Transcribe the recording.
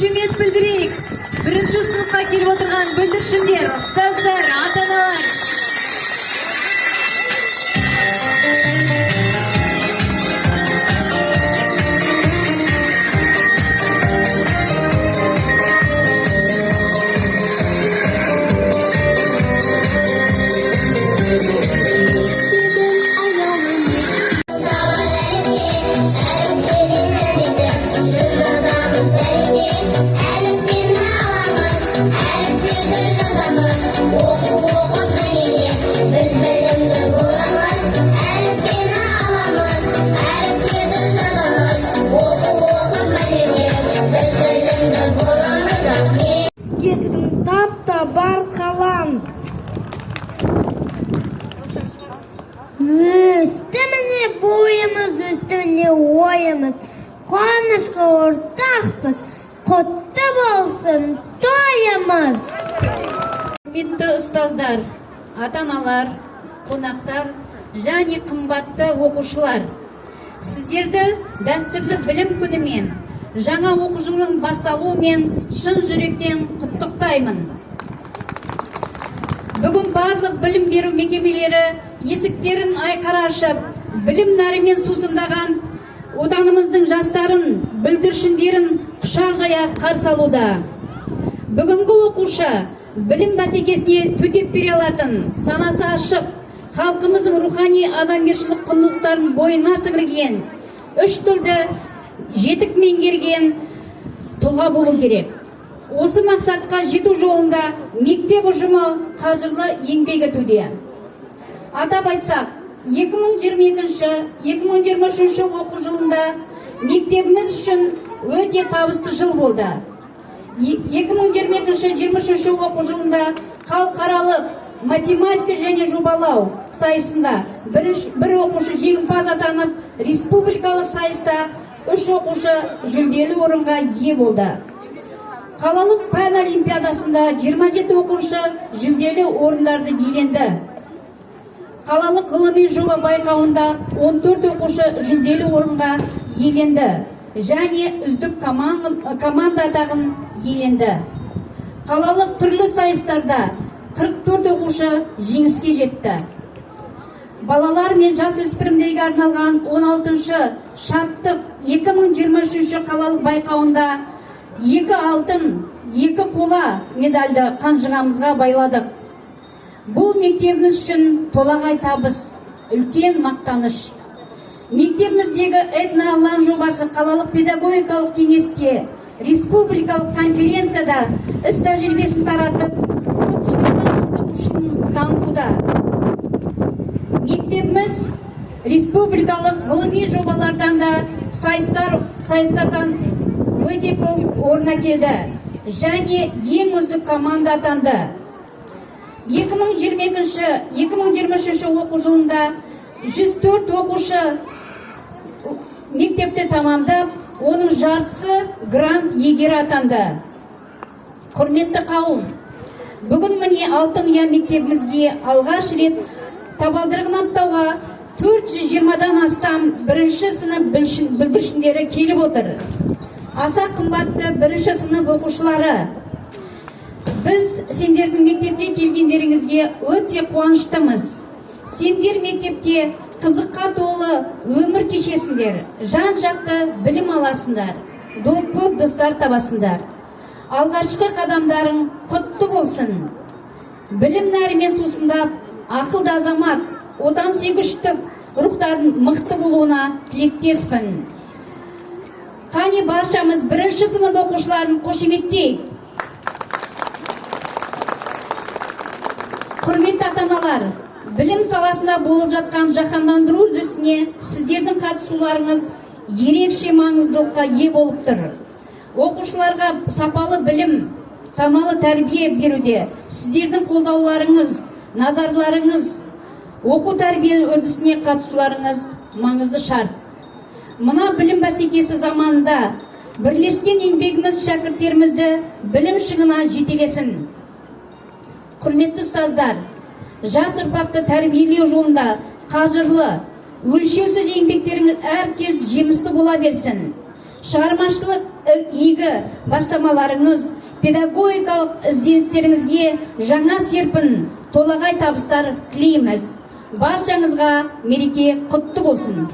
Қошемет білдірейік. Бірінші сыныпқа келіп отырған бүлдіршіндер, ұстаздар, ата-аналар. Әліппені аламыз, әріптерді жазамыз, оқу оқып мәнелеп, біз білімді боламыз. Әліппені аламыз, әріптерді жазамыз, оқу оқып мәнелеп, біз білімді боламыз. Рахмет. Кетігін тап та бар қалам. Өсті міне бойымыз, өсті міне ойымыз. Қуанышқа ортақпыз, құтты болсын тойымыз. Құрметті ұстаздар, ата-аналар, қонақтар және қымбатты оқушылар! Сіздерді дәстүрлі білім күнімен, жаңа оқу жылының басталуымен шын жүректен құттықтаймын. Бүгін барлық білім беру мекемелері есіктерін айқара ашып, білім нәрімен сусындаған отанымыздың жастарын, бүлдіршіндерін құшақ жая қарсы алуда. Бүгінгі оқушы білім бәсекесіне төтеп бере алатын, санасы ашық, халқымыздың рухани адамгершілік құндылықтарын бойына сіңірген, үш тілді жетік меңгерген тұлға болу керек. Осы мақсатқа жету жолында мектеп ұжымы қажырлы еңбек етуде. Атап айтсақ, 2022-2023 оқу жылында мектебіміз үшін өте табысты жыл болды. 2022-23 оқу жылында халықаралық математика және жобалау сайысында бір оқушы жеңімпаз атанып, республикалық сайыста үш оқушы жүлделі орынға ие болды. Қалалық пән олимпиадасында 27 оқушы жүлделі орындарды иеленді. Қалалық ғылыми жоба байқауында 14 оқушы жүлделі орынға иеленді және үздік команда атағын иеленді. Қалалық түрлі сайыстарда 44 оқушы жеңіске жетті. Балалар мен жасөспірімдерге арналған 16-шы Шаттық 2023 қалалық байқауында екі алтын, екі қола медальді қанжығамызға байладық. Бұл мектебіміз үшін толағай табыс, үлкен мақтаныш. Мектебіміздегі этноалаң жобасы қалалық педагогикалық кеңесте, республикалық конференцияда іс тәжірибесін таратып, көпшіліктің қызығушылығын танытуда. Мектебіміз республикалық ғылыми жобалардан да сайыстардан өте көп орын әкелді және ең үздік команда атанды. 2022-2023 оқу жылында 104 оқушы мектепті тамамдап, оның жартысы грант иегері атанды. Құрметті қауым, бүгін міне Алтын ұя мектебімізге алғаш рет табалдырығын аттауға 420-дан астам бірінші сынып бүлдіршіндері келіп отыр. Аса қымбатты бірінші сынып оқушылары, біз сендердің мектепке келгендеріңізге өте қуаныштымыз. Сендер мектепте қызыққа толы өмір кешесіңдер, жан-жақты білім аласыңдар, көп достар табасыңдар. Алғашқы қадамдарың құтты болсын. Білім нәрімен сусындап, ақылды азамат, отансүйгіштік рухтардың мықты болуына тілектеспін. Қане, баршамыз бірінші сынып оқушыларын қошеметтейік. Құрметті ата-аналар, білім саласында болып жатқан жаһандандыру үрдісіне сіздердің қатысуларыңыз ерекше маңыздылыққа ие болып тұр. Оқушыларға сапалы білім, саналы тәрбие беруде сіздердің қолдауларыңыз, назарларыңыз, оқу тәрбие үрдісіне қатысуларыңыз маңызды шарт. Мына білім бәсекесі заманында бірлескен еңбегіміз шәкірттерімізді білім шыңына жетелесін. Құрметті ұстаздар, жас ұрпақты тәрбиелеу жолында қажырлы, өлшеусіз еңбектеріңіз әркез жемісті бола берсін. Шығармашылық игі бастамаларыңыз, педагогикалық ізденістеріңізге жаңа серпін, толағай табыстар тілейміз. Баршаңызға мереке құтты болсын!